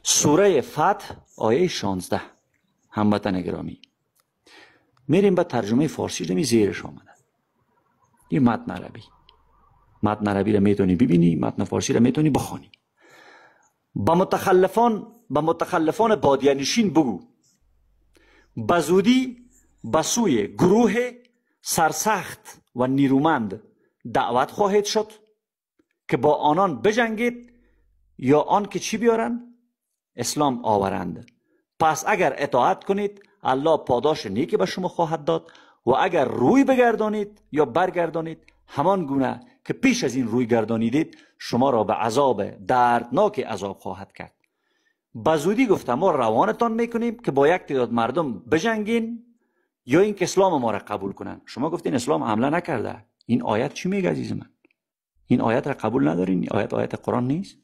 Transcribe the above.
سوره فتح آیه 16. هموطن گرامی، میریم به ترجمه فارسی، دمی زیرش آمده. این متن عربی، متن عربی را میتونی ببینی، متن فارسی را میتونی بخوانی. با متخلفان بادیه نشین بگو به زودی به سوی گروه سرسخت و نیرومند دعوت خواهید شد که با آنان بجنگید یا آن که چی بیارن؟ اسلام آورند. پس اگر اطاعت کنید الله پاداش نیکی به شما خواهد داد و اگر روی بگردانید یا برگردانید همان گونه که پیش از این روی گردانیدید شما را به عذاب دردناک عذاب خواهد کرد. به زودی گفتم ما روانتان میکنیم که با یک تعداد مردم بجنگین یا اینکه اسلام ما را قبول کنن. شما گفتین اسلام حمله نکرده. این آیت چی میگه عزیز من؟ این آیت را قبول ندارین؟ این آیت آیت قرآن نیست؟